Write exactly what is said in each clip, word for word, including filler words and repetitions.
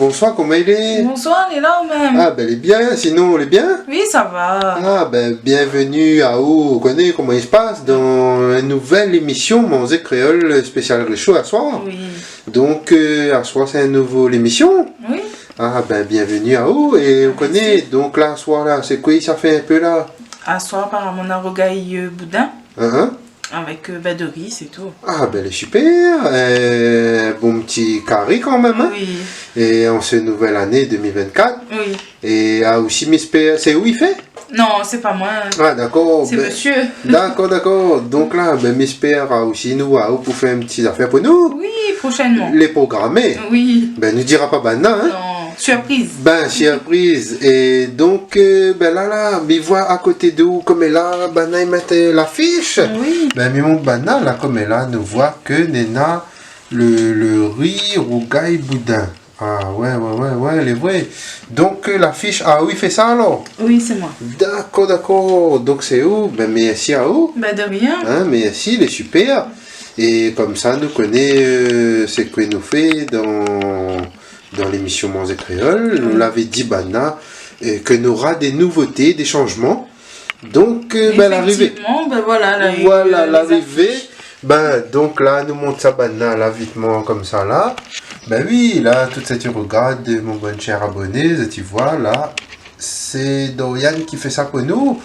Bonsoir, koman i lé ? Bonsoir, lé la ou mèm ? Ah ben, lé bien, sinon lé bien ? Oui, sa va. Ah ben, bienvenue aou, ou koné koman i spas, dan in nouvèl émision Manzé Kréol spésial Résho aswar. Oui. Donk, euh, aswar sé in nouvo lémision. Oui. Ah ben, bienvenue aou, é ou koné, donk la, aswar la, sé koi sa fé in pé la ? Aswar, aparaman, nou na rougay, euh, boudin. Hein, hein. Avèk, euh, ben, de ri, sé tou. Ah ben, lé super. Euh, bon ti kari kan mèm, hein. Oui. É an se nouvèl ané deux mille vingt-quatre. Oui. É, ah, osi, mi éspèr, sé ou i fé ? Non, sé pa moin. Ah, dakor. Sé ben, mésyé. Dakor, dakor. Donk la, ben, mi éspèr, ah, osi nou, ah, ou pou fé in ti zafèr pou nou. Oui, prochainement. Lé programé. Oui. Ben, nou dira pa banna, hein. Non. Surprise. Ben, surprise. É donk, euh, ben la, la, mi voi akoté de ou, koméla, banna i mèt, euh, lafish. Oui. Ben, mi mont banna, la, koméla, nou voi ke néna le, le ri rougay boudin. Ah, ouais, ouais, ouais, ouais, lé vré. Donk, euh, lafish, ah oui, i fé sa, alor ? Oui, sé moin. Dakor, dakor. Donk, sé ou ? Ben, mèrsi aou. Ben, de rien. Hein, mèrsi, lé super. É konmsa, nou koné, euh, sé koi nou fé dan dan lémision Manzé Kréol, nou lavé di banna, euh, ke nora dé nouvoté, dé shanjman. Donk, euh, ben, larivé. Éfèktivman, ben voilà, larivé. Voilà, euh, lé larivé. Zafish. Ben, donk la, nou mont sa banna la, vitman, konmsa la. Ben oui, la, tout sak i rogard, mon bon shèr aboné, zot i voi la, sé Dorian ki fé sa pou nou.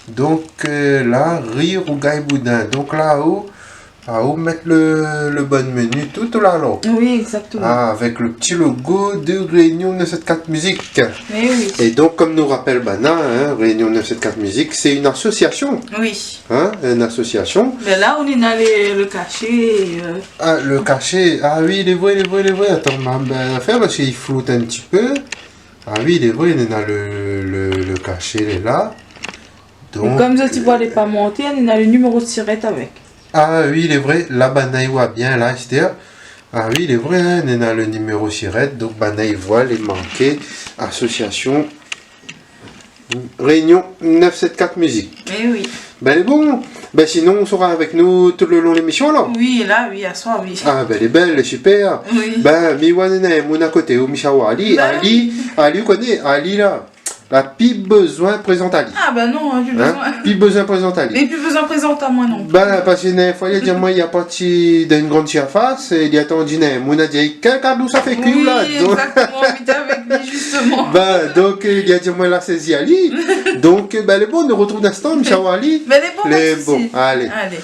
Donk, euh, la, ri rougay boudin. Donk la, ou, Ah, ou mèt le, le bon menu tout la, alor. Oui, exactement. Ah, avèk le ti logo de Réunion neuf sept quatre Musique. Eh oui. É donk, konm nou rapèl banna, hein, Réunion neuf sept quatre Musique, sé in asosiasion. Oui. Hein, in asosiasion. Ben la, ou néna le, le kashé, euh. Ah, le kashé. Ah oui, lé vré, lé vré, lé vré. Atann, ma, ben, afèr, parske i flout in ti pé. Ah oui, lé vré, néna le, le, le kashé, lé la. Donk, mé konm zot i voi, euh, lé pa monté, néna le niméro sirèt avèk. Ah oui, lé vré, la banna i voi bien la, astèr. Ah oui, lé vré, hein, néna le niméro sirèt, donk banna i voi, lé marké asosiasion Réunion neuf sept quatre Musique. Eh oui. Ben, lé bon. Ben, sinon, ou sera avèk nou tout le long lémision, alor ? Oui, la, oui, aswar, oui. Ah ben, lé bèl, lé super. Oui. Ben, mi voi néna in moun akoté ou, mi sa oir ali. Ben. Ali, Ali, ou koné, Ali la. La pi bezoin prézant ali. Ah ben non, hein, pi bezoin. Hein ? Pi bezoin prézant ali. Mé pi bezoin prézant amoin non pli. Ben, parske la dernièr foi, li la di amoin, li la parti dan in gran sirfas, é li la atann néna in moun la di, kèl kadou sa fé kui la ? Oui, donk, exactement, mi té avèk li, justement. Ben, donk, euh, li la di amoin, la sézi ali. Donk, euh, ben, lé bon, nou rotrouv dan in instan, mi sa oir ali. Mé lé bon, pa de sousi. Lé bon, alé. Alé.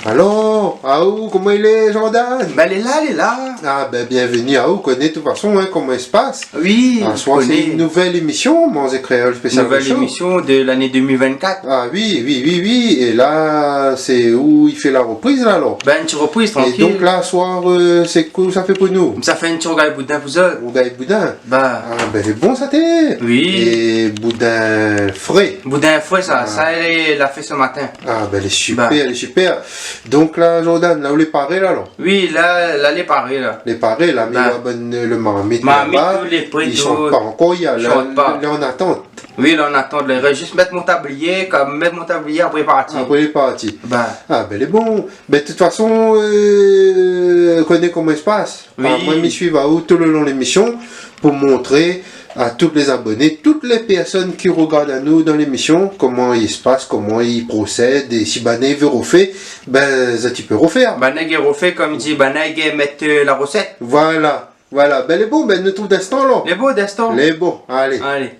Alor, aou, koman i lé, Jordan ? Ben, lé la, lé la. Ah, ben, bienvenue aou, ou koné, de tout fason, hein, koman i spas. Oui, aswar, ou koné. Sé in nouvèl émision, Manzé Kréol spésial Résho. Nouvèl émision de lané deux mille vingt-quatre. Ah oui, oui, oui, oui. É la, sé ou i fé la ropriz, la, alor ? Ben, in ti ropriz, trankil. É donk, la, aswar, euh, sé koi sa fé pou nou ? Sa fé in ti rougay boudin pou zot. Rougay boudin ? Ben. Ah, ben, lé bon, sa, té. Oui. É boudin fré. Boudin fré, sa. Ah. Sa, li la fé se matin. Ah, ben, lé super, lé super. Donk la, Jordan, la, ou lé paré, la, alor ? Oui, la, la, lé paré, la. Lé paré, la, mé... Ben. Ou la bann, euh, le marmit laba, tout lé pré, i shant pa ankor, i lé an atant. Oui, la, an atant, la, i rès zis mèt mon tablié, kan mèt mon tablié, apré parti. Apré, lé parti. Ben. Ah, ben, lé bon. Ben, de tout fason, euh, ou koné koman i spas. Oui. Ah, moin, mi suiv aou tout le long lémision pou montré a tout lé zaboné, tout lé pèrsone ki rogard anou dan lémision, koman i spas, koman i prosèd, é si banna i vé rofé, ben, zot i pé rofé. Banna i gingn rofé, konm di, banna i gingn mèt, euh, la rosèt. Voilà, voilà. Ben, lé bon, ben, nou trouv dan in instan, la. Lé bon, dan in instan. Lé bon, alé. Alé.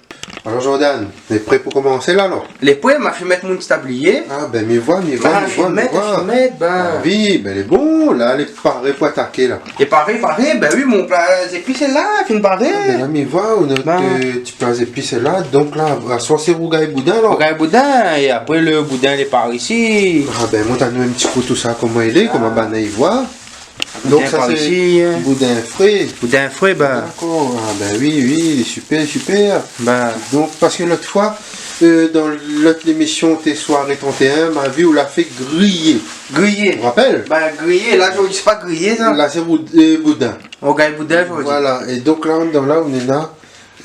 Alor, Jordan, lé pré pou komansé, la, non ? Lé pré, ma fine mèt mon ti tablié. Ah, ben, mi voi, mi voi, mi voi, mi voi. Ah, fine mèt, fine mèt, ben. Ah oui, ben, lé bon, la, lé paré pou ataké, la. Lé paré, paré, ben oui, mon pla zépis lé la, fine paré. Ah, ben, la, mi voi, nout, euh, ti pla zépis lé la. Donk, la, aswar, sé rougay boudin, la. Rougay boudin, é apré, le boudin, lé par isi. Ah, ben, mont anou in ti kou tousa, koman i lé, koman banna i voi. Donk, sa, sé boudin fré. Boudin fré, ben. Dakor. Ah, ben oui, oui, super, super. Ben. Donk, parske lot foi, euh, dan lot lémision, té soiré trente et un, ma vi ou la fé griyé. Griyé. Ou rapèl ? Ben, griyé, la, zordi, sé pa griyé, sa. La, sé boud-, euh, boudin. Rougay boudin, zordi. Voilà. É donk, la, dan la, ou néna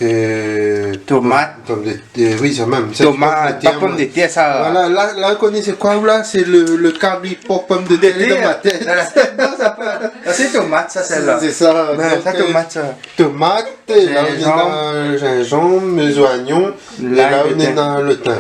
Euh, tomat. Pom, pom de tèr, oui, sa mèm. Sa, tomat, pom de tèr, pa pom de tèr, sa. Voilà, la, la, ou koné sé koi, la ? Sé le, le kari por pom de tèr, dan ma tèt. Sa la tèt, non, sa pa. Sa sé tomat, sa, sèl-la. Sé sa. Bin, donk, sa, euh, tomat, sa. Tomat, é la, ou néna zinzanm, zoignon, é la, ou néna le tin.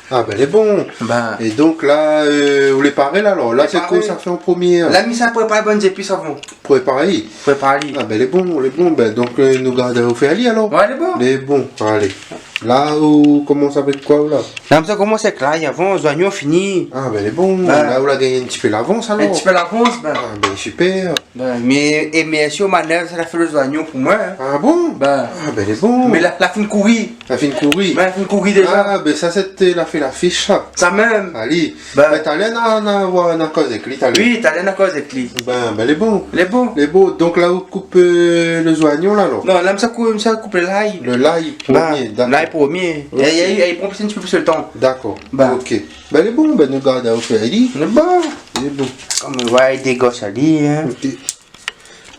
Ah, bin, lé bon. Bin. É donk la, euh, ou lé paré la, alor ? La, sé koi sa fé an promié, in ? La, mi sa prépar bann zépis avan. Prépar ali. Prépar ali. Ah, bin, lé bon, lé bon. Bin, donk, euh, nou gard aou fé ali, alor. Ouais, lé bon. Lé bon, alé. La, ou komans avèk koi, ou, la ? La, mi sa komans avèk lay avan, zoignon fini. Ah, bin, lé bon. Bin. La, ou la gingn in ti pé lavans, alor. In ti pé lavans, bin. Ah, bin, super. Bin, mé, é mèrsi o manèv, sa la fé lé zoignon pou moin, in. Ah bon ? Bin. Ah, bin, lé bon. Mé la, la fine kouri. La fine kouri. Bin, la fine kouri déza. Ah, bin, sa, sété, la fé lafish, sa. Sa mèm. Ali. Bin. Bin, talèr, na, na, na koz èk li, talèr. Oui, talèr, na koz èk li. Bin, bin, lé bon. Lé bon. Lé bon. Donk la, ou koup, euh, lé zoignon, la, alor ? Non, la, mi sa kou-, mi sa koup lay. Lay promié, dakor. Bin, lay promié. Ok. É, é, é, i pran in ti pé plis le tan. Dakor. Bin. Ok. Bin, lé bon, bin, nou gard aou fé ali. Lé bon. Lé bon. Kom, ouais, i dégos ali, in. Ok.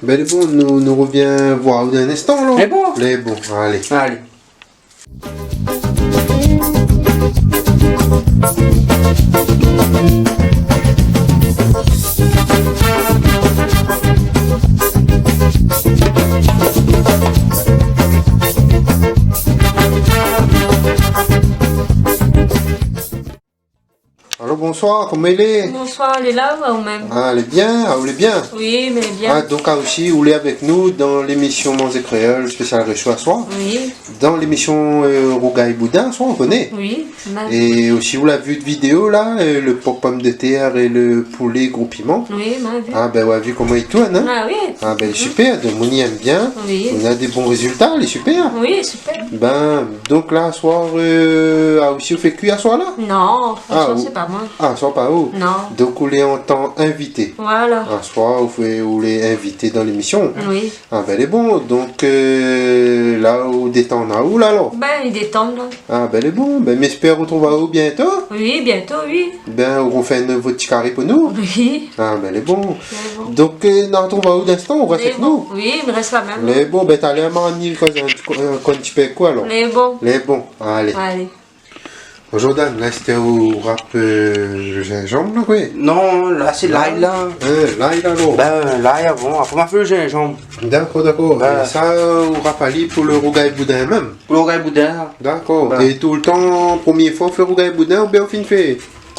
Bin, lé bon, nou, nou rovien voir aou dan in instan, alor. Lé bon. Lé bon, alé. Alé. Alor, bonsoir, koman i lé ? Bonsoir, lé la, ou mèm ? Ah, lé bien, ah, ou lé bien ? Oui, mé bien. Ah, donk, ah, osi, ou lé avèk nou dan lémision Manzé Kréol, spésial réshon aswar. Oui. Dan lémision, euh, Rougay Boudin, aswar, ou koné. Oui, mèm. É osi, ou la vi out vidéo, la, euh, le por pom de tèr é le poulé gro piman. Oui, ma vi. Ah, bin, ou la vi koman i tourn, in ? Ah, oui. Ah, bin, super, donk, moun i èm bien. Oui. Ou néna dé bon rézilta, lé super. Oui, super. Bin, donk la, aswar, euh, ah, osi, ou fé kui aswar, la ? Non, aswar, sé pa moin. Ah, aswar, pa ou ? Non. Donk, ou lé an tan invité. Voilà. Aswar, ou fé, ou lé invité dan lémision. Oui. Ah, bin, lé bon. Donk, euh, la, ou détann aou, la, alor ? Bin, i détann, la. Ah, bin, lé bon. Bin, mi èspèr artrouv aou biento. Oui, biento, oui. Bin, ou fé in nouvèl ti kari pou nou. Oui. Ah, bin, lé bon. Lé bon. Donk, euh, nou artrouv aou dan in instan, ou rès avèk nou. Lé bon. Oui, mi rès la mèm. Lé bon, bin, talèr, ma ni koz in ti kou, in, in ti pé koi, alor. Lé bon. Lé bon, alé. Alé. Bon, Jordan, la, sété ou rap, euh, le zinzanm, la, koi ? Non, la, sé lay, la. Euh, lay, la, alor. Bin, lay avan, apré, ma fé le zinzanm. Dakor, dakor. Bin. É sa, ou rap ali pou le rougay boudin mèm ? Pou le rougay boudin. Dakor. Bin. É toultan, promié foi ou fé rougay boudin oubien ou fine fé ?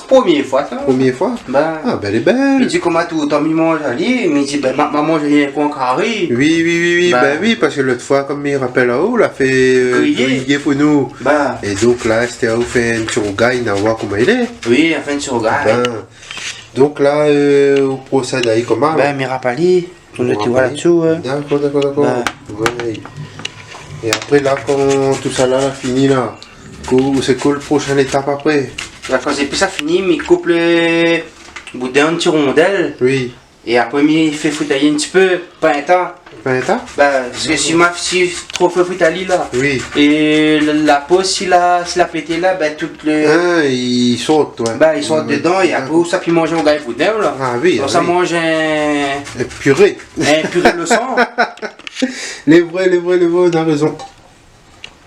Promié foi, sa. Promié foi ? Bin. Ah, bin, lé bèl. Mi di koman toultan mi manz ali, mi di, bin, ma, ma manz ali in kou an kari. Oui, oui, oui, oui. Bin. Bin oui, parske lot foi, kom mi rapèl aou, ou la fé, euh, griyé pou nou. Bin. É donk la, sété ou fé in ti rougay, na oir koman i lé. Oui, anfin, in ti rougay. Bin. Donk la, euh, ou prosèd ali koman, la ? Bin, mi rap ali. Ou mèt, voilà, désou, in. Dakor, dakor, dakor. Bin. Ouais. É apré, la, kan tousala la fini, la, kou-, sé koi le proshin étap apré ? La, kan zépis la fini, mi koup le boudin an ti rondèl. Oui. É apré, mi fé frit ali in ti pé, pa lontan. Pa lontan ? Bin, parske si ma, si tro fé frit ali, la. Oui. É la, la po, si la, si la pété, la, bin, tout le... Ah, i sort, ouais. Bin, i sort dedan, é apré, ou sa pi manz rougay boudin, la. Ah oui, ah oui. Ou sa manz in... In puré. In puré le san. Lé vré, lé vré, lé vré, ou na rézon.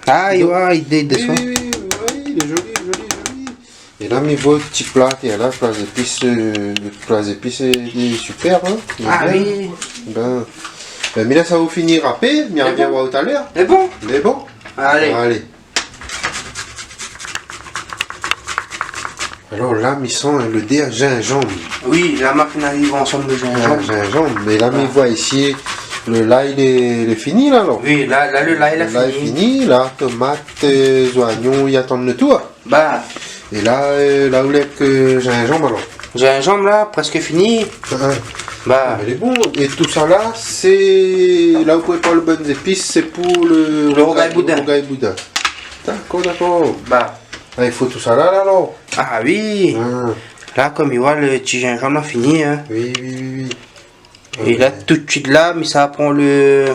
Ah, i dé-, désann. Oui, oui, oui, oui, lé zoli, zoli, zoli. É la, mi voi ti pla, é la, pla zépis, euh, pla zépis, lé, lé super, in. Ah oui. Bin, bin, mi lès aou fini rapé, mi rovien oir aou talèr. Lé bon. Lé bon. Alé. Alé. Alor la, mi san, in, lodèr zinzanm. Oui, la, ma fine ariv ansanm le zinzanm. Ah, zinzanm. Mé la, mi voi isi, le lay, lé, lé fini, la, alor. Oui, la, la, le lay, la fini. Le lay fini, la, tomat, euh, zoignon, i atann le tour. Ba. É la, euh, la ou lé èk, euh, zinzanm, alor ? Zinzanm, la, prèsk fini. Ah, ah. Ba. Ah, mé lé bon. É tousala, sé la ou prépar le bann zépis, sé pou le... Le rougay boudin. Le rougay boudin. Dakor, dakor. Ba. Ah, i fo tousala, la, alor ? Ah oui. Ah. La, konm i voi, le ti zinzanm la fini, in. Oui, oui, oui, oui. É la, tout de suit, la, mi sa pran le,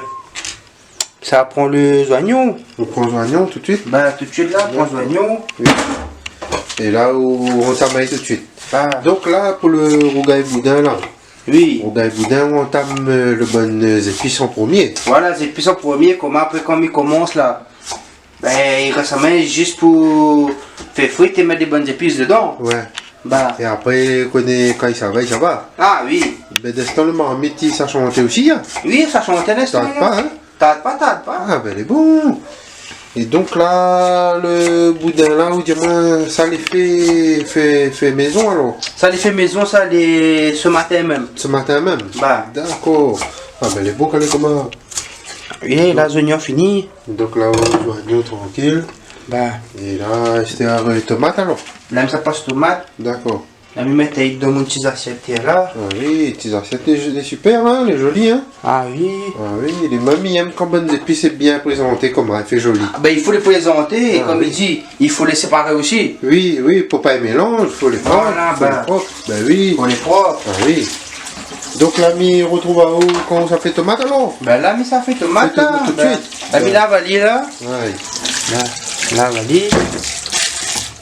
sa pran le zoignon. Ou pran zoignon tout de suit ? Ba, tout de suit, la, pran zoignon. Oui. É la, ou antam tout de suit. Ba. Donk la, pou le rougay boudin, la. Oui. Rougay boudin, ou antam, euh, le bann, euh, zépis an promié. Voilà, zépis an promié, konm apré, kan mi komans, la, Bin, i rès amwin zis pou fé frit é mèt dé bann zépis dedan. Wé. Ba. É apré, koné, kan i sava, i sava. A wi. Bin, destann lo marmit, i sa shanté osi, in. Wi, sa shanté, lès. Tard pa, in. Tard pa, tard pa. A, bin, lé bon. É donk la, lo boudin la, ou di amwin, sa lé fé, fé, fé mézon, alor ? Sa lé fé mézon, sa lé se matin mèm. Se matin mèm ? Ba. Dakor. A, bin, lé bon, kan lé koman ? Wi, la, zoignon fini. Donk la, zoignon trankil. Ba. É la, sété avèk tomat, alor ? La, mi sa pas tomat. Dakor. La, mi mèt ali dan mon ti zasièt la. A wi, ti zasièt, lé, lé sipèr, in, lé zoli, in. A wi. A wi, lé mami, in, kan bann zépis lé bien prézanté, koman i fé zoli. A, bin, i fo lé prézanté, é, a, kom wi, i di, i fo lé séparé osi. Wi, wi, pou pa mélanzé, i fo lé prop, voilà, i fo lé prop. Bin wi. I fo lé prop. A wi. Donk la, mi rotrouv aou kan ou sa fé tomat, alor ? Bin la, mi sa fé tomat, la. Fé tomat tout suit. Bin la, mi lav ali la. Wé. La, lav ali.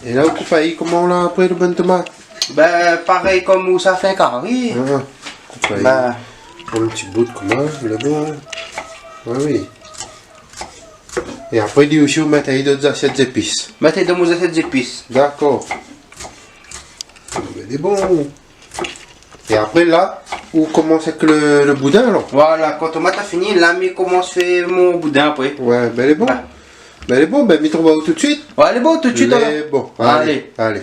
É la, ou koup ali koman la, apré, lo bann tomat ? Bin, parèy kom ou sa fé kari. A, koup ali. Bin. Pran in ti bout koman, lé bon. A wi. É apré, li osi, ou mèt ali dan zasièt zépis. Mèt ali dan mon zasièt zépis. Dakor. Bin, lé bon. É apré, la, ou komans avèk lo, lo boudin, alor ? Voilà, kan tomat la fini, la, mi komans fé mon boudin apré. Wé, bin, lé bon. Wé. Bin, lé bon, bin, mi trouv aou tout suit. Wé, lé bon, tout suit, alor. Lé bon. Alé, alé.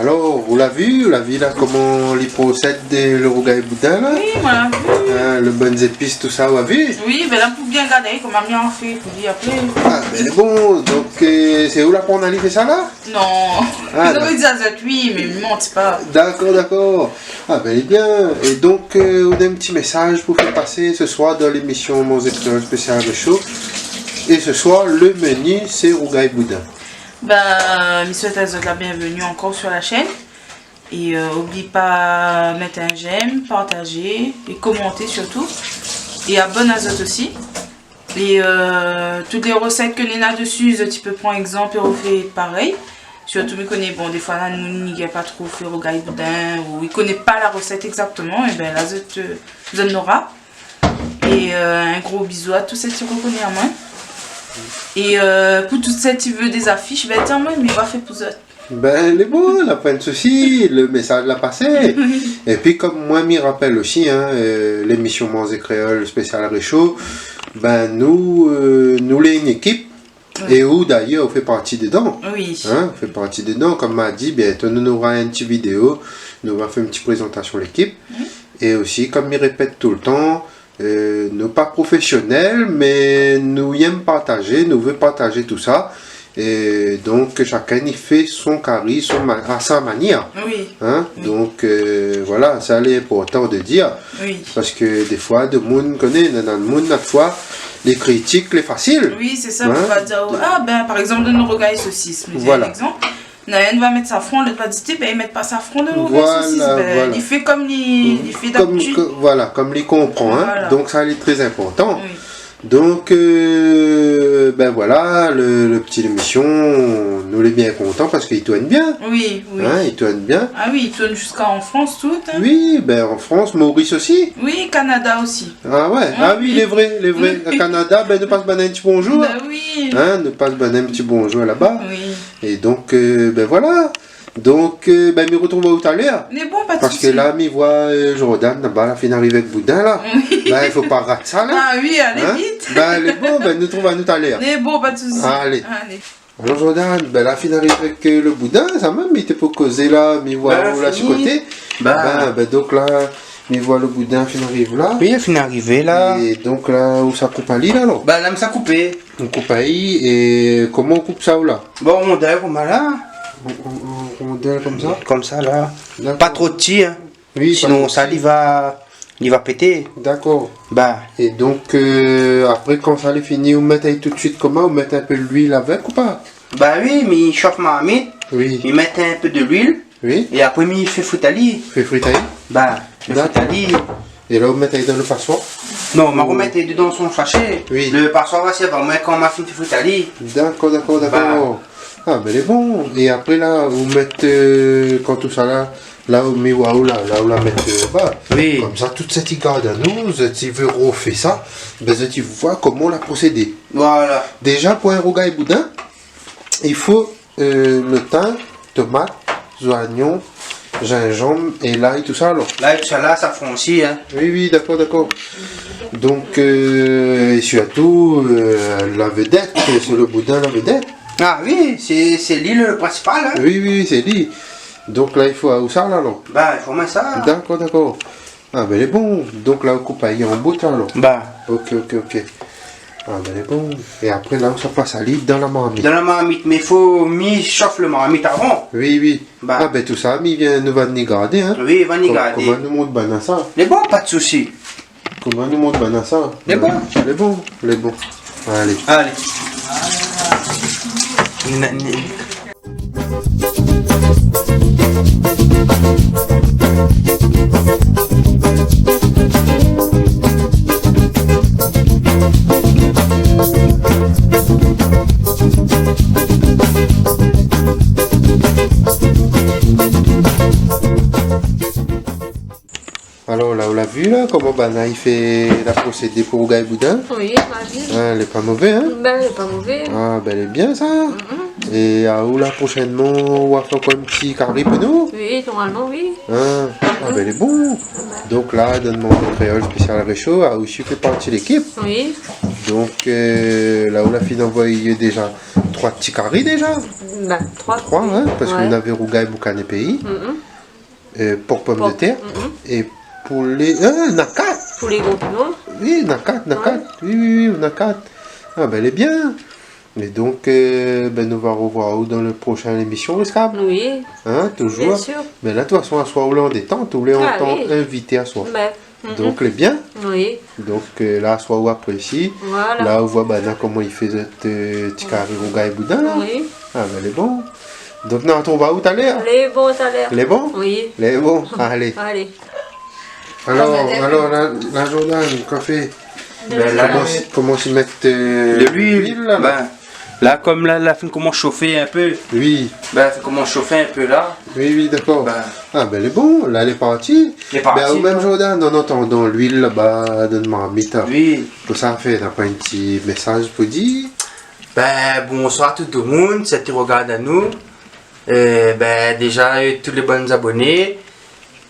Alor, ou la vi, ou la vi la, koman li prosèd, lo rougay boudin la ? Wi, mwin la vi. In, lo bann zépis, tousa, ou la vi ? Wi, bin la, pou bien gardé, koman mi anfé pou li apré. A, bin, lé bon, donk, eu, sé ou la aprann ali fé sa la ? Non. A, dakor. Zot i di azot wi, mé mi manti pa. Dakor, dakor. A, bin, lé bien. É donk, eu, ou na in ti mésaz pou fé pasé se soir dan lémision Manzé Kréol spésial Résho. É se soir, lo meni, sé rougay boudin. Bin, mi souèt azot la bienveni ankor sur la chaîne. É, eu, oubli pa mèt in j'aime, partazé é komanté sirtou. É abonn azot osi. É, eu, tout lé rosèt ke néna dési, zot i pé pran égzanp é rofé parèy. Sirtou, mi koné, bon, défoi, néna moun i gingn pa tro fé rougay boudin, ou i koné pa la rosèt égzaktoman, é bin, la, zot, eu, zot nora. É, eu, in gro bizou a tout sèt i rokoné amwin. É, eu, pou tout sèt i vé dé zafish, bin, di amwin, mi va fé pou zot. Bin, lé bon, la, pa de sousi, lo mésaz la pasé. Wi. Épi, kom mwin, mi rapèl osi, in, eu, lémision Manzé Kréol spésial Résho, bin, nou, eu, nou lé in ékip. Wi. É ou, dayèr, ou fé parti dedan. Wi. In, ou fé parti dedan. Kom ma di, bientô, nou nora in ti vidéo, nou va fé in ti prézantasion lékip. Wi. É osi, kom mi répèt toultan, eu, nou pa profésionèl, mé nou yèm partazé, nou vé partazé tousa. É donk, shakinn i fé son kari, son ma-, a sa manièr. Wi. In ? Wi. Donk, eu, voilà, sa lé inportan de dir. Wi. Parske défoi, demoun, koné, néna demoun, défoi, lé kritik lé fasil. Wi, sé sa, in ? Pou pa dir, a, bin, par égzanp, dan lo rougay sosis, mi di in égzanp. Voilà. Néna inn va mèt safran, lot va di, bin, i mèt pa safran dan lo rougay sosis. Voilà, bin, voilà. Li fé kom li, li fé d'abitid. Kom, ko-, voilà, kom li konpran, in. Voilà. Donk, sa lé trè inportan. Wi. Donk, eu, bin voilà, lo, lo ti lémision, nou lé bien kontan parske i tourn bien. Wi, wi. In, i tourn bien. A wi, i tourn ziska an Frans, tout, in. Wi, bin, an Frans, Moris osi. Wi, Kanada osi. A wé, a wi, lé vré, lé vré. Wi. Kanada, bin, nou pas bann in ti bonjour. Bin wi. In, nou pas bann in ti bonjour laba. Wi. É donk, eu, bin voilà. Donk, eu, bin, mi rotrouv aou talèr. Lé bon, pa de sousi. Parske la, mi voi, eu, Jordan, laba, la fine ariv avèk boudin, la. Wi. Bin, i fo pa rat sa, la. A wi, alé vit. In ? Bin, lé bon, bin, nou trouv anou talèr. Lé bon, pa de sousi. Alé. Alé. Alor, Jordan, bin, la fine ariv avèk, eu, lo boudin, sa mèm, mi té pou kozé la, mi voi aou la, si koté. Bin, bin, donk la, mi voi lo boudin fine ariv la. Wi, fine arivé la. É donk la, ou sa koup ali la, non ? Bin, la, mi sa koupé. Ou koup ali, é koman ou koup sa, ou la ? Bon, rondèl konmsa la. An, an, an rondèl konmsa ? Konmsa la. Dakor. Pa tro ti, in. Wi, pa tro ti. Sinon, sa, li va, li va pété. Dakor. Ba. É donk, eu, apré, kan sa lé fini, ou mèt ali tout suit koman ? Ou mèt in pé luil avèk ou pa ? Ba wi, mi shof marmit. Wi. Mi mèt in pé de luil. Wi. É apré, mi fé frit ali. Fé frit ali ? Ba, fé frit ali. Dakor. É la, ou mèt ali dan lo pasoir ? Non, ma romèt dedan son sashé. Oui. Lo pasoir va sèrv amoin kan ma fine frit ali. Dakor, dakor, dakor. Ba. Ah, bin, lé bon. É apré la, ou mèt, euh, kan tousa la, la ou mèt, waou, la, la ou la mèt, euh, ba. Oui. Konmsa, tout sak i gard anou, zot i vé rofé sa, bin, zot i voi koman ou la prosédé. Voilà. Déza, pou in rougay boudin, i fo, euh, lo tin, tomat, zoignon, zinzanm é lay, tousa, alor. Lay, tousa la, safran osi, hein. Oui, oui, dakor, dakor. Donk, euh, é sirtou, euh, la vedèt, sé lo boudin la vedèt. Ah oui, sé, sé li lo prinsipal, hein. Oui, oui, oui, sé li. Donk la, i fo aou sa la, alor. Ba, i fo amoin sa. Dakor, dakor. Ah, bin, lé bon. Donk la, ou koup ali an bout la, alor. Ba. Ok, ok, ok. Ah, bin, lé bon. É apré la, ou sa pas ali dan la marmit. Dan la marmit, mé fo mi shof lo marmit avan. Oui, oui. Ba. Ah, bin, tousa, mi vien, nou va ni gardé, hein. Oui, va ni gardé. Kom-, koman nou mont banna sa. Lé bon, pa de sousi. Koman nou mont banna sa. Lé bon. Lé bon, lé bon. Alé. Alé. Na, na. Alor la, ou la vi la, koman banna i fé la prosédé pou rougay boudin ? Oui, ma vi. Ah, lé pa mové, hein ? Bin, lé pa mové. Ah, bin, lé bien sa. Mhm. É aou la, proshènman, ou va fé ankor in ti kari pou nou ? Oui, normalman, oui. Ah, ah, bin, lé bon. Donk la, dan Manzé Kréol spésial résho, aou osi i fé parti lékip. Oui. Donk, euh, la, ou la fine anvoy déza troi ti kari déza. Bin, troi. Troi, oui, hein, parske nou navé rougay boukané péi. Mhm. Euh, pork pomdetèr. Pork, mm, mm. É poulé, euh, na kat. Poulé gronpilon. Oui, na kat, na kat. Oui. Oui, oui, oui, na kat. Ah, bin, lé bien. É donk, euh, bin, nou va rovoir aou dan lo proshin émision, Riskab. Oui. Hein, touzour. Bien sûr. Mé la, de tout fason, aswar, ou lé an détant, ou lé an tan invité aswar. Ah oui. Bin, mhm. Donk, lé bien. Oui. Donk, euh, la, aswar ou apré isi. Voilà. La, ou voi banna koman i fé zot, euh, ti kari rougay boudin la. Oui. Ah, bin, lé bon. Donk, nou artrouv aou talèr. Lé bon, talèr. Lé bon ? Oui. Lé bon, alé. Alé. Alor, alor, la, la, Jordan, kosa i fé ? Bin, la, komans, komans i mèt, euh, de luil, luil la, la. Bin, la, kom la, la fine komans shofé in pé. Oui. Bin, la fine komans shofé in pé la. Oui, oui, dakor. Bin. Ah, bin, lé bon, la, lé parti. Lé parti, bin, ou mèm, la. Jordan, an atandan luil laba, dan marmit la. Oui. Kosa i fé, na pa in ti mésaz pou dir ? Bin, bonsoir tout demoun, sak i rogard anou. Euh, bin, déza, euh, tout lé bann aboné.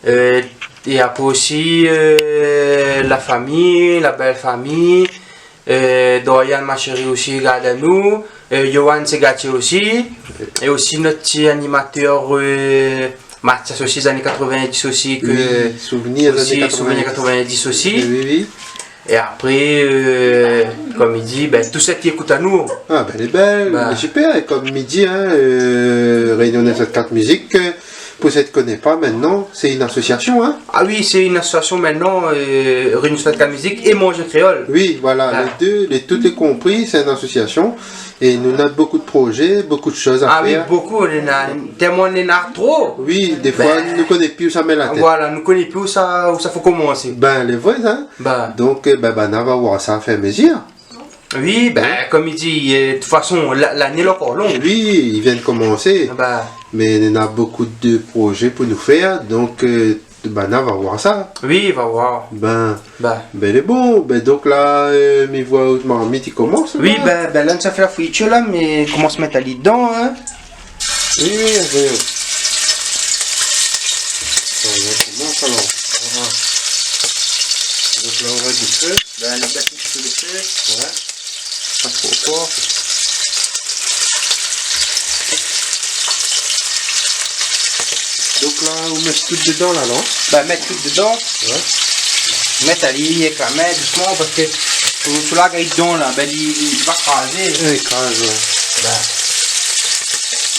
Euh, é apré osi, euh, la fami, la bèl fami, euh, Dorian, ma shéri osi, i rogard anou, euh, Yohan, sé gatié osi, é osi nout ti animatèr, euh, Mathias osi, zané katrovindis osi, ke... Oui, Souvnir, osi, zané katrovindis. Souvnir katrovindis osi. Oui, oui, oui. É apré, euh, kom i di, bin, tout sak i ékout anou. Ah, bin, lé bèl, bin, lé super. É kom i di, hein, euh, Réunion neuf sept quatre Musique, euh, pou sak i koné pa, mintnan, sé in asosiasion, hein. Ah oui, sé in asosiasion mintnan, euh, Réunion neuf sept quatre Musique é Manzé Kréol. Oui, voilà, bin, lé dé, lé, tout lé konpri, sé in asosiasion. É nou néna bonpé de projé, bonpé de shoz a fèr. Ah oui, bonpé, nou néna, tèlman nou néna tro. Oui, défoi, bin, nou koné pi ousa mèt la tèt. Voilà, nou koné pi ousa, ousa fo komansé. Bin, lé vré, hein. Bin. Donk, euh, bin, banna va voir sa ofiramézir. Oui, bin, kom i di, euh, de tout fason, la, lané lé ankor long. Oui, i vien komansé. Bin. Mé nou néna bonpé de projé pou nou fèr, donk, euh, banna va voir sa. Oui, va voir. Bin, bin, lé bon. Bin, donk la, euh, mi voi out marmit i komans, la. Oui, bin, bin, la, nou sa fé la fritir, la, mé komans mèt ali dedan, hein. Oui, oui, oui. Voilà, komans alor. Voilà. Donk la, ou rèd lo fé. Bin, nou bès in ti pé lo fé. Ouais. Pa tro for. Donk la, ou mèt tout dedan la, non ? Bin, mèt tout dedan. Ouais. Mèt ali, èk la min, dousman, parske sou, sou la gay dedan la, bin, li, li va krazé. Ouais, i kraz, ouais. Bin.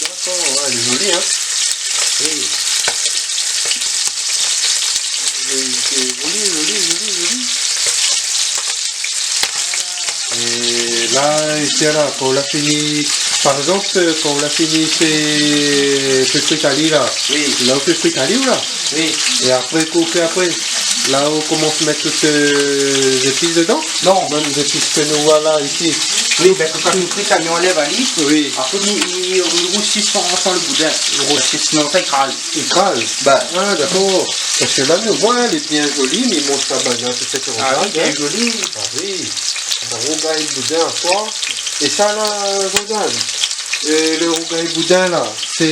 Dakor, ouais, lé zoli, hein. Oui. Lé zoli, zoli, zoli, zoli. É la, isi la, kan ou la fini, par égzanp, kan ou la fini fé, fé frit ali la. Oui. La, ou fé frit ali ou la ? Oui. É apré, kosa ou fé apré ? La ou komans mèt tout, euh, zépis dedan ? Non. Mèm zépis ke nou voi la isi. Oui, bin, kan nou fri, sa nou anlèv ali. Oui. Apré, nou, nou, nou rousi san, san lo boudin. Rousi. Parske sinon sa i kraz. I kraz ? Bin. Ah, dakor. Parske la nou voi, lé bien zoli, mé i manz pa bann, hein, pétèt. Ah oui, bien zoli. Ah oui. Sa rougay boudin ankor. É sa la, Jordan, euh, lo rougay boudin la, sé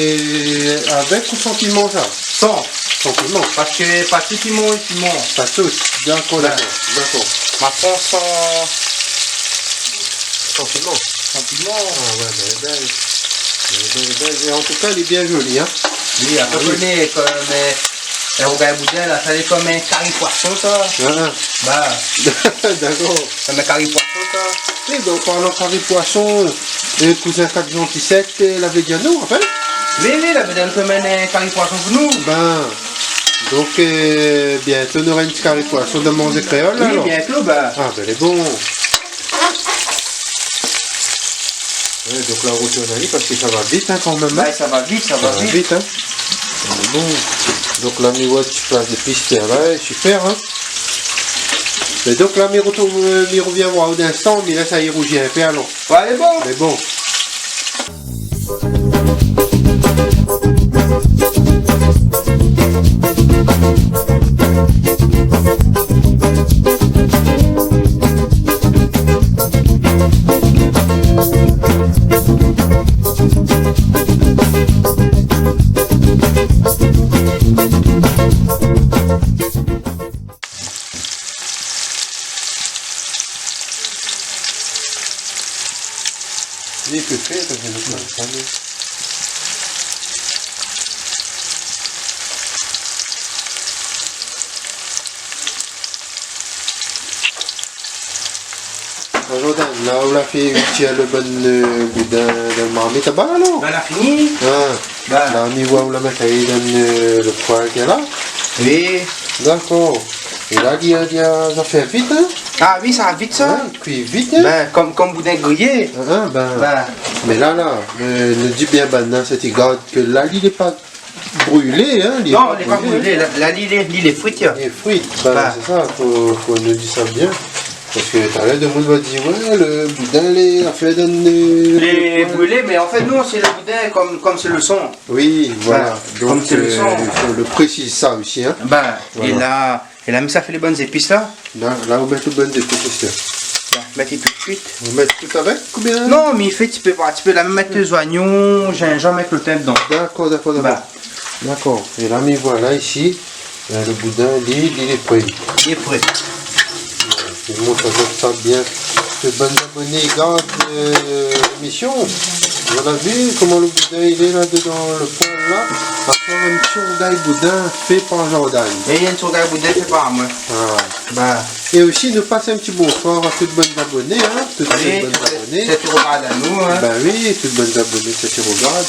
avèk ou san piman sa ? San. San piman. Parske pa tout i manz piman. Pa tout. Dakor, dakor. Ma pran san, san piman. San piman. Ah ouais, bin, lé bèl. Lé bèl, lé bèl. É an tou ka, lé bien zoli, hein. Oui, apré, ou koné, kom, euh, in rougay boudin la, sa lé kom in kari poison sa. Ah. Bin. Dakor. Kom in kari poison sa. Oui, bin, an parlan kari poison, euh, kouzin Kat Zanti Sèt, euh, lavé di anou, an fèt. Oui, oui, lavé di anou fé in kari poison pou nou. Bin, donk, euh, bientô nou nora in ti kari poison dan Manzé Kréol la, alor. Oui, bientô, bin. Ah, bin, lé bon. Ouais, donk la, ou rotourn ali parske sa va vit, hein, kan mèm, hein. Ouais, sa va vit, sa va vit. Sa va vit, hein. Bon. Donk la, mi voi ti plas zépis la, super, hein. É donk la, mi rotourn, euh, mi rovien voir aou dan in instan, mi lès ali rouzi in pé, alor. Ouais, lé bon. Lé bon. Li pé fé, sa fé lontan, sa, li. Bon, Jordan, la ou la fé tir lo bann, euh, boudin dan marmit laba, alor ? Bin, la fini. Ah. Bin. La, mi voi ou la mèt ali dan, euh, lo poêle la. Oui. Dakor. É la, li, li, li, sa fé vit, hein ? Ah oui, sa va vit, sa. Ouais, i kui vit, hein ? Bin, kom, kom boudin griyé. Ah, ah, bin. Bin. Mé la, la, euh, nou di bien, bin, la, sé ti gard ke la, li lé pa brilé, hein, li lé pa brilé. Non, li lé pa brilé. La, la, li lé, li lé frit, hein. Li lé frit, bin, sé sa, fo, fo nou di sa bien. Parske talèr, demoun va dir, ouais, lo boudin, lé, la fé dan, euh, lé brilé, mé an fèt, non, sé lo boudin kom, kom sé lo san. Oui, voilà. Bin, donk, kom sé lo san. Euh, fo nou présiz sa osi, hein. Bin, voilà. É la, é la, mi sa fé lé bann zépis la. La, la, ou mèt tout bann zépis, sé sa. La, mèt tout suit. Ou mèt tout avèk, oubien ? Non, mi fé ti pé par ti pé. La, mi mèt lé zoignon, zinzanm avèk lo tin dedan. Dakor, dakor, dakor. Bin. Dakor. É la, mi voi la isi, euh, lo boudin, li, li lé pré. Li lé pré. Sé bon, sa i sava bien. Ke bann zaboné i gard, euh, lémision. Zot la vi koman lo boudin i lé la dedan lo poêle la. Apré, in ti rougay boudin fé par Jordan. É in ti rougay boudin fé par moin. Ah. Bin. É osi, nou pas in ti bonsoir a tout bann zaboné, hein, tout bann zaboné. Oui, sé, sé ki rogard anou, hein. Bin oui, tout bann zaboné, sé ki rogard.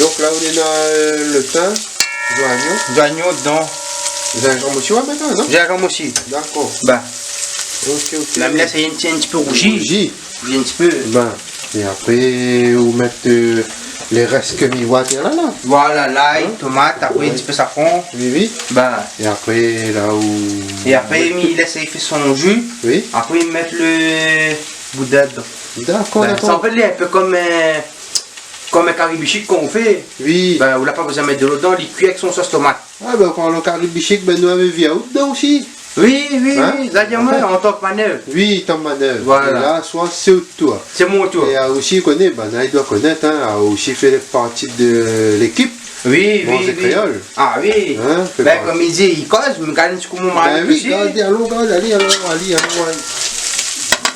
Donk la, ou néna, euh, lo tin, zoignon. Zoignon dedan. Zinzanm osi, ou va mèt, non ? Zinzanm osi. Dakor. Bin. Ok, ok. La, mi lès in ti, in ti pé rouzi. Rouzi. Rouzi in ti pé. Bin. É apré, ou mèt, euh, lé rès ke mi voi atèr la, la. Voilà, lay, tomat, apré in ti pé safran. Oui, oui. Bin. É apré, la ou... É apré, mi lès ali fé son ji. Oui. Apré, mi mèt lo boudin dedan. Dakor, dakor. Bin, sa, an fèt, lé in pé kom, euh, kom in kari bishik kan ou fé. Oui. Bin, ou la pa bezoin mèt dolo dedan, li kui avèk son sos tomat. Ah, bin, kan lo kari bishik, bin, nou lavé vi aou dedan osi. Oui, oui, oui, sa di amoin, an tan ke manèv. Oui, tan ke manèv. Voilà. É la, soi sé out tour. Sé mon tour. É, euh, osi, koné, bin, la, i doi konèt, hein, la osi fé parti de lékip. Oui, oui, oui. Manzé Kréol. Ah oui. Hein, fé parti. Bin, kom i di, i koz, mé gard in ti kou mon mari osi. Bin oui, gard, alon, gard, alé, alon, alé, alon, alé.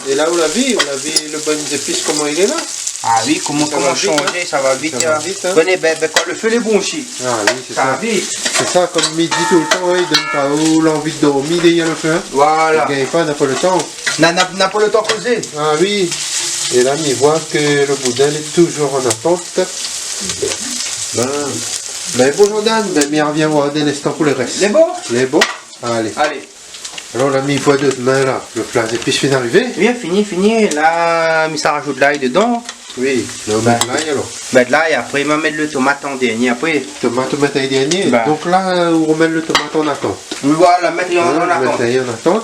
É la, ou la vi, ou la vi lo bann zépis, koman i lé la. Ah oui, koman, koman shanzé, sa va vit, hein. Sa va vit, hein. Koné, bin, bin, kan lo fé lé bon osi. Ah oui, sé sa. Sa va vit. Sé sa, kom mi di toultan, hein, i donn pa ou lanvi de dormi dèrièr lo fé, hein. Voilà. I gingn pa, na pa lo tan. Na, na, na pa lo tan kozé. Ah oui. É la, mi voi ke lo boudin lé touzour an atant. Bin, bin, bon, Jordan, bin, mi arvien voir dan in instan pou lo rès. Lé bon ? Lé bon. Alé. Alé. Alor la, mi voi dot min la, lo pla zépis fine arivé. Oui, fini, fini. La, mi sa razout lay dedan. Oui, la ou mèt lay alor. Mèt lay, apré, ma mèt lo tomat an dernié, apré. Tomat, ou mèt an dernié. Donk la, ou romèt lo tomat an atant. Oui, voilà, mèt an atant. Mèt an atant.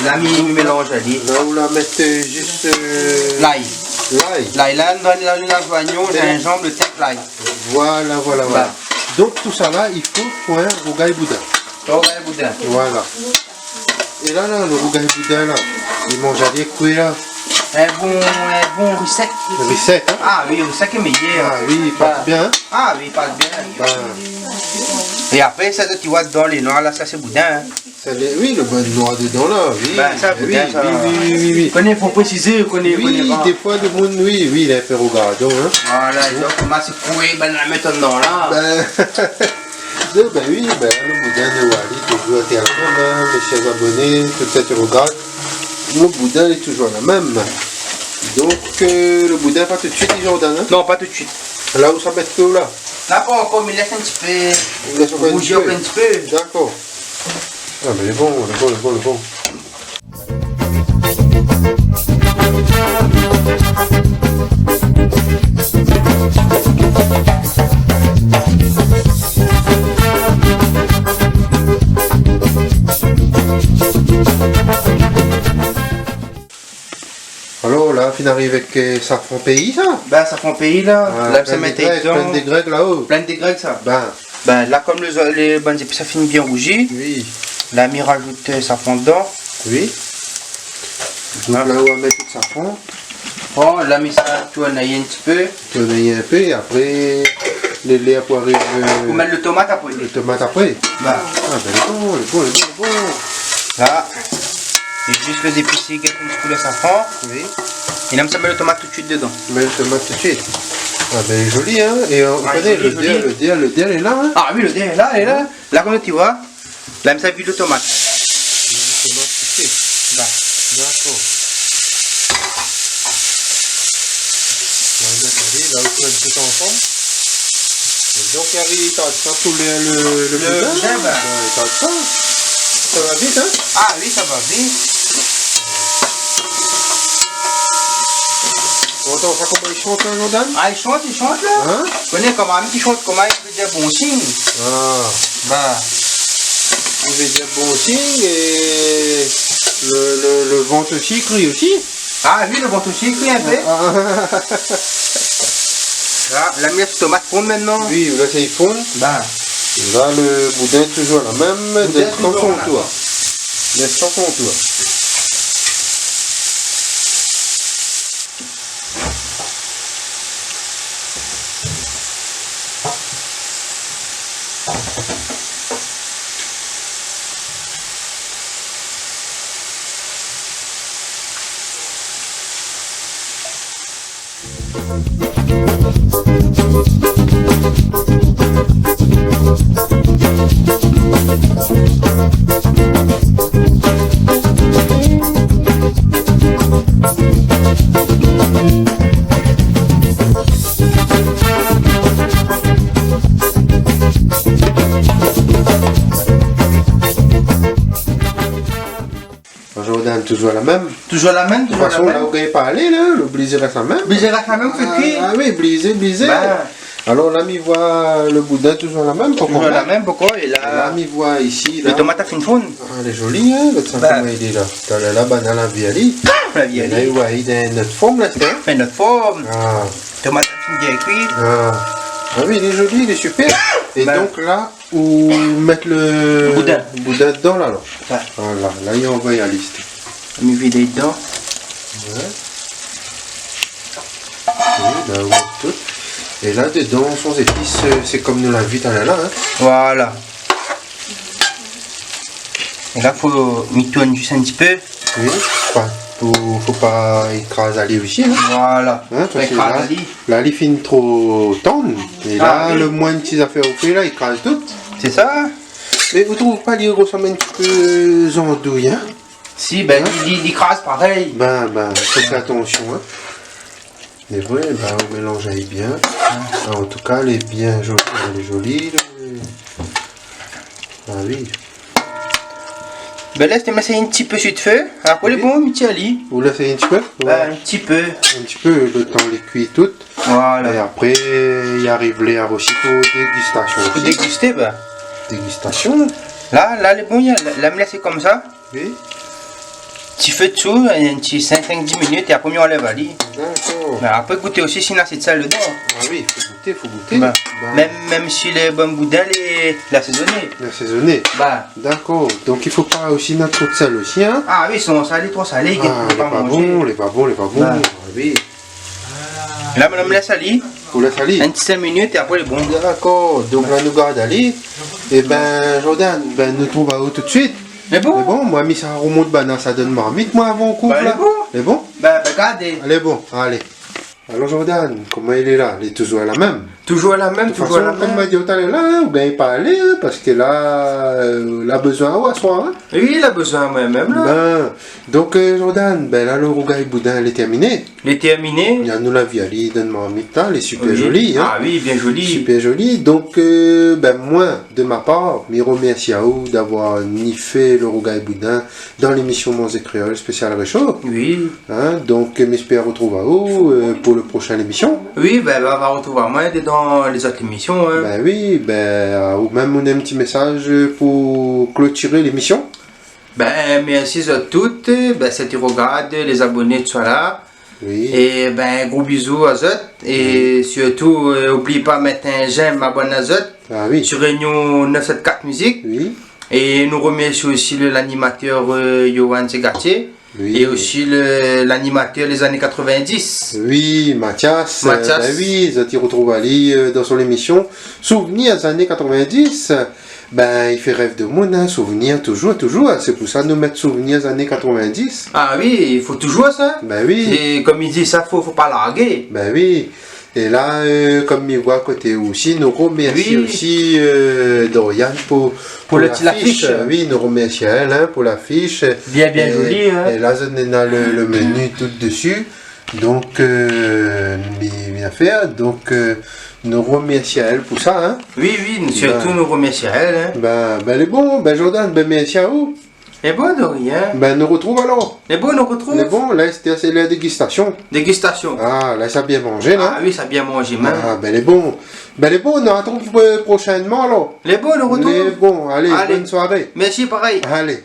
La mi, mi mélanz ali. La ou la mèt, euh, zis, euh, lay. Lay. Lay, la, nou done la, la, zoignon, zinzanm, lo tin, lay. Voilà, voilà, voilà. Donk tousala, i fo pou in rougay boudin. Rougay boudin. Voilà. É la, la, lo rougay boudin la, li manz ali kui la. In bon, in bon ri sèk. Ri sèk, in ? Ah oui, ri sèk lé méyèr. Ah oui, i pas bien, in ? Ah oui, i pas bien. É apré sa, ti voi dedan lé noir la, sa sé boudin, in. Sa lé, oui, lo bann noir dedan la, oui. Bin sa, oui, boudin sa. Oui, oui, oui. Koné, fo présizé, koné, oui, koné pa. Défoi lo moun, oui, oui, lé in pé rougardon, in. Voilà, donk ma sé kui, bin la mèt dedan la. Bin oui, bin, lo boudin de Wali, toujour la mèm, in, mé shèr aboné, tout sak i rogard, lo boudin lé toujour la mèm. Donk, euh, lo boudin, pa tout suit, Jordan, in ? Non, pa tout suit. La ou sa mèt lo la ? La pa ankor, mé lès in ti pé rouzi in ti pé. Dakor. Ah, mé lé bon, lé bon, lé bon, lé bon. Alor la, fine ariv avèk, euh, safran péi sa ? Bin, safran péi la, la, sa mèt dedan. Plin de grèg la-o. Plin de grèg sa. Bin. Bin la, kom lo, lo bann zépis la fine bien rouzi, oui, la mi razout, euh, safran dedan. Oui. Donk la ou va mèt tout safran. Bon, la mi sa tourn in ti pé. Tourn in pé, apré, lé lèr pou ariv, euh, ou mèt lo tomat apré. Lo tomat apré. Ba. Ah bin, lé bon, lé bon, lé bon, lé bon. La. É zis lo zépis i gèt in ti kou lo safran. Oui. É la mi sa mèt lo tomat tout suit dedan. Mèt lo tomat tout suit. Ah bin, zoli, in. É, euh, ou koné, lo dèr, lo dèr, lo dèr lé la, in. Ah oui, lo dèr lé la, lé la. La, kom ti voi, la mi sa vid lo tomat. Lo tomat tout suit. Ba. Dakor. Ou va mèt ali, la ou tourn tout ansanm. É donk, i ariv, i tard sa pou lo, lo, lo boudin, bin. Bin, i tard sa. Sa va vit, in ? Ah oui, sa va vit. Atann, sa koman i shant la, Jordan ? Ah, i shant, i shant la. In ? Koné koman, mèm ki shant koman, i vé dir bon sign. Ah. Ba. I vé dir bon sign é lo, lo, lo vant osi i kri osi. Ah oui, lo vant osi i kri in pé. Ah. La, la mi lès tomat fonn mintnan. Oui, la sa i fonn. Ba. La, lo boudin toujour la mèm, boudin toujour la. Lès son tour. Lès son tour. Jordan, toujour la mèm. Toujour la mèm, toujour la mèm. De tout fason, la ou gingn pa alé la, lo blizé rès la mèm. Blizé rès la mèm, fé kui. Ah oui, blizé, blizé. Bin. Alor la mi voi lo boudin toujour la mèm, pokor ? Toujour la mèm, pokor, é la, la mi voi isi la. Lo tomat la fine fonn. Ah, lé zoli, in, lo tomat koman i lé la. Talèr la, banna la vi ali. La vi ali. É la ou voi ali dann in not form la, sé in ? Dann in not form. Ah. Tomat la fine bien kui. Ah. Ah oui, lé zoli, lé super. É donk la, ou mèt lo boudin. Boudin dedan la, alor. Ouais. Voilà, la i anvoy ali. Mi vid dedan. Ouais. Oui, la ou mèt tout. É la dedan, son zépis, euh, sé kom nou la vi talèr la, in. Voilà. É la fo mi tourn zis in ti pé. Oui, pa, pou, fo pa i kraz ali osi, in. Voilà. In, parske la, la li fine tro tann. Ah oui. É la, lo moin ti zafèr ou fé la, i kraz tout. Sé sa. Mé ou trouv pa li rosanm in ti pé zandouy, in ? Si, bin, li, li, li kraz parèy. Bin, bin, fo fé atansion, in. Lé vré, bin, ou mélanz ali bien. Ah, an tou ka, lé bien zoli, lé zoli, lé, ah oui. Bin, lès, mi mèt in ti pé su lo fé. Apré, lé bon, mi tir ali. Ou lès in ti pé ? Ouais. In ti pé. In ti pé, lo tan li kui tout. Voilà. É apré, i ariv lèr osi pou dégistasion osi. Pou dégisté, bin. Dégistasion. La, la, lé bon, la, la, mi lès konmsa. Oui. Ti fé dsou, in ti sink, sink, dis minit, é apré, mi anlèv ali. Dakor. Bin, apré, gouté osi si néna asé d'sèl dedan. Ah oui, fo gouté, fo gouté. Bin, mèm, mèm si lé bon boudin, lé, lé asézoné. Lé asézoné. Bin. Dakor. Donk, i fo pa osi néna tro d'sèl osi, in ? Ah oui, sinon sa lé tro salé, i gingn pa manzé. Ah, lé pa bon, lé pa bon, lé pa bon. Bin. Ah oui. La, madam, lès ali. Ou lès ali ? In ti sink minit é apré, lé bon. Dakor. Donk la, nou gard ali. É bin, Jordan, bin, nou trouv aou tout suit. Lé bon. Lé bon, moin, mi sa romont banna sa dann marmit, moin, avan ou kouv la. Bin, lé bon. Lé bon ? Bin, bin, gardé. Alé, bon, alé. Alor, Jordan, koman i lé la ? Lé touzour la mèm ? Touzour la mèm, touzour la mèm. De tout fason, konm ma di talèr la, in, ou gingn pa alé, in, parske la, euh, la bezoin aou aswar, in. Oui, la bezoin amoin mèm la. Bin, donk, euh, Jordan, bin la, lo rougay boudin lé tèrminé. Lé tèrminé. Néna nou la vi ali dann marmit la, lé super zoli, in. Ah oui, bien zoli. Super zoli. Donk, euh, bin, moin, de ma par, mi romèrsi aou d'avoir ni fé lo rougay boudin dann lémision Manzé Kréol spésial Réchaud. Oui. In, donk, mi éspèr rotrouv aou, euh, pou lo proshin lémision. Oui, bin, la, va rotrouv amoin dann lézot lémision, in. Bin oui, bin, euh, ou mèm, ou néna in ti mésaz pou klotir lémision ? Bin, mèrsi zot tout, bin, sat i rogard, lé zaboné, tousala. Oui. É bin, gro bizou azot. É sirtou, euh, oubli pa mèt in j'aime, abonn azot. Ah oui. Sur Réunion neuf sept quatre Musique. Oui. É nou romèrsi osi le, lanimatèr, euh, Yohan Segatier. Oui. É osi le, lanimatèr lé zané katrovindis. Oui, Mathias. Mathias. Euh, bin oui, zot i rotrouv ali, euh, dann son lémision Souvnir zané katrovindis. Bin, i fé rèv demoun, in, souvnir touzour, touzour, in. Sé pou sa nou mèt souvnir zané katrovindis. Ah oui, i fo touzour sa. Bin oui. É konm i di, sa fo, fo pa largé. Bin oui. É la, euh, konm mi voi koté osi, nou romèrsi osi, euh, Dorian pou, pou lo ti lafish. Pou lafish. Euh, oui, nou romèrsi aèl, in, pou lafish. Bien, bien zoli, in. É la, zot néna le, le menu tout dési. Donk, euh, mi, mi afèr. Donk, euh, nou romèrsi aèl pou sa, in. Oui, oui, sirtou nou romèrsi aèl, in. Bin, bin, lé bon, bin, Jordan, bin, mèrsi aou. Lé bon, de rien. Bin, nou rotrouv alor. Lé bon, nou rotrouv. Lé bon, la, sé, sé la dégistasion. Dégistasion. Ah, la, sa bien manzé, la. Ah oui, sa bien manzé, mèm. Ah, bin, lé bon. Bin, lé bon, nou artrouv, euh, proshinman, alor. Lé bon, nou rotrouv. Lé bon, alé, bone soiré. Mèrsi, parèy. Alé.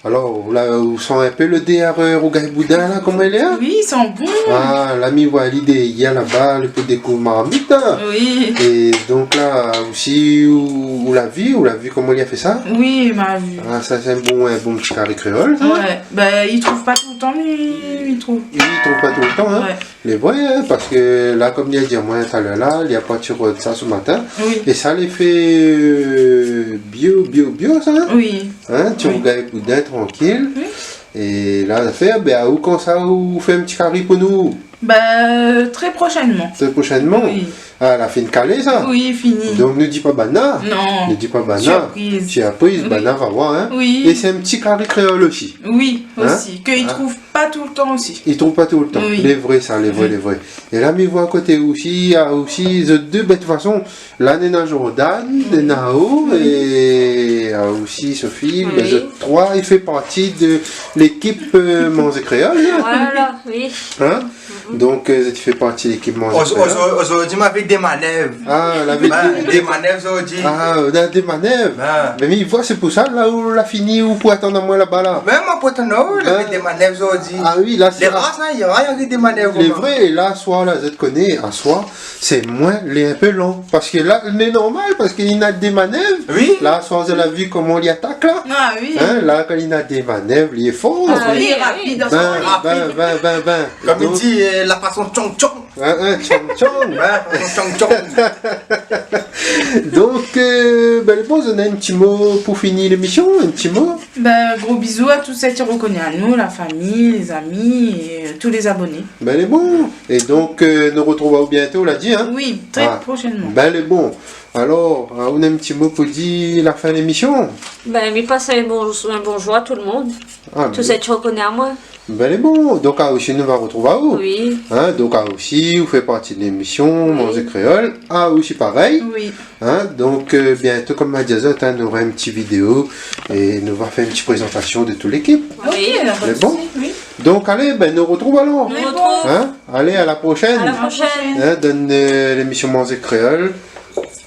Alor, la, ou san in pé lodèr, euh, rougay boudin, la, koman i lé, in ? Oui, i san bon. Ah, la, mi voi ali dèrièr laba, li pou dékouv marmit, in. Oui. É donk la osi, ou, ou la vi, ou la vi koman li la fé sa ? Oui, ma vi. Ah, sa, sé in bon, in bon ti kari kréol, sa. Ouais. Bin, i trouv pa toultan, li, li trouv. Li trouv pa toultan, in. Ouais. Lé vré, in, parske la, konm li la di amoin talèr la, li la parti rod sa se matin. Oui. É sa, li fé, euh, bio, bio, bio, sa, in ? Oui. In, ti rougay boudin, trankil. Oui. É la, zafèr, bin, aou, kan sa, ou fé in ti kari pou nou ? Bin, euh, trè proshinman. Trè proshinman ? Oui. Ah, la fine kalé, sa ? Oui, fini. Donk, nou di pa banna. Non. Nou di pa banna. Surprise. Surprise, oui. Banna va voir, in. Oui. É sé in ti kari kréol osi. Oui, osi. In ? Ke i trouv pa toultan osi. I trouv pa toultan. Oui. Lé vré sa, lé vré, lé vré. É la, mi voi koté osi, néna osi, zot dé, bin, de tout fason, la, néna Jordan, néna ou, é néna osi Sophie, bin, zot troi, i fé parti de lékip, euh, Manzé Kréol, la. Voilà, oui. In ? Donk, euh, zot i fé parti lékip Manzé Kréol. Oz-, oz-, ozordi, ma fé dé manèv. Ah, la vi. Bin, dé manèv, ozordi. Ah, ou néna dé manèv. Bin. Mé mi voi, sé pou sa, la, ou la fini, ou pou atann amoin laba, la. Mé moin pou atann aou, la fé dé manèv ozordi. Ah oui, la, sé... Lé rar sa, i ariv dé manèv, lé vré, la, aswar, la, zot i koné, aswar, sé moin lé in pé lan. Parske la, lé normal, parske li néna dé manèv. Oui. La, aswar, zot la vi koman li atak, la. Ah oui. In, la, kan li néna dé manèv, li lé for. Ah oui, rapid, rapid. Bin, bin, bin, bin. Konm i di, euh, la fason tchong tchong. In, in, tchong tchong. Ouais, la fason tchong tchong. Donk, euh, bin, lé bon, ou néna in ti mo pou fini lémision, in ti mo ? Bin, gro bizou a tout sak i rokoné anou, la fami, lé zami, é, euh, tout lé zaboné. Bin, lé bon. É donk, euh, nou rotrouv aou bientôt, ou la di, in ? Oui, trè proshinman. Bin, lé bon. Alor, euh, ou néna in ti mo pou di la fin lémision ? Bin, mi pass in bon, in bonzour a tout le moun. Ah, tout sak i rokoné amoin. Bin, lé bon. Donk, aou osi, nou va retrouv aou. Oui. Hin, donk, aou osi, ou fé parti de lémisyon Manzé Kréol. Aou osi, parèy. Oui. Hin, donk, euh, bientô, konm ma di azot, hin, nou nora in ti vidéo é nou va fé in ti prézantasyon de tout lékip. Oui, na pa de sousi, oui. Donk, alé, bin, nou retrouv alor. Nou retrouv. Hin, alé, à la prochaine. À la prochaine. Hin, dan, euh, lémisyon Manzé Kréol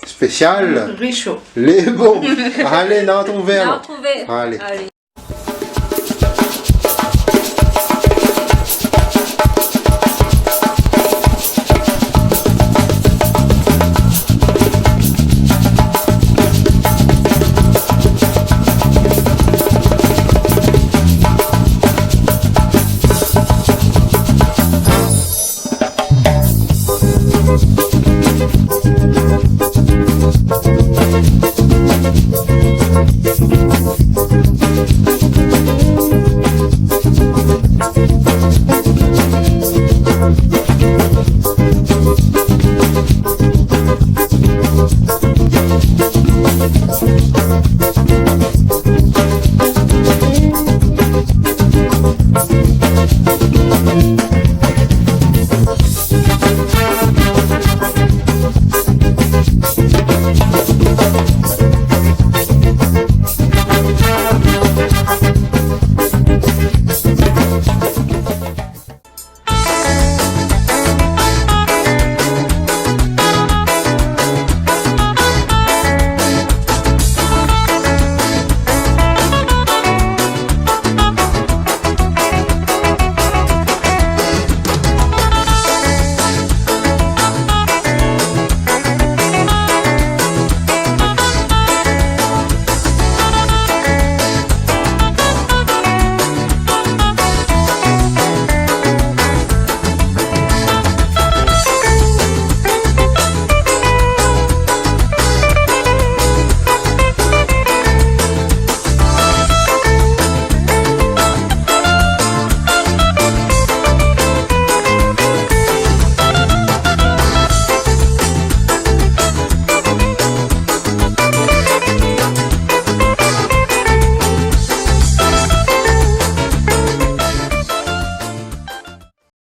spésial. Réchaud. Lé bon. Alé, nou retrouv alor. Nou retrouv. Alé. Alé.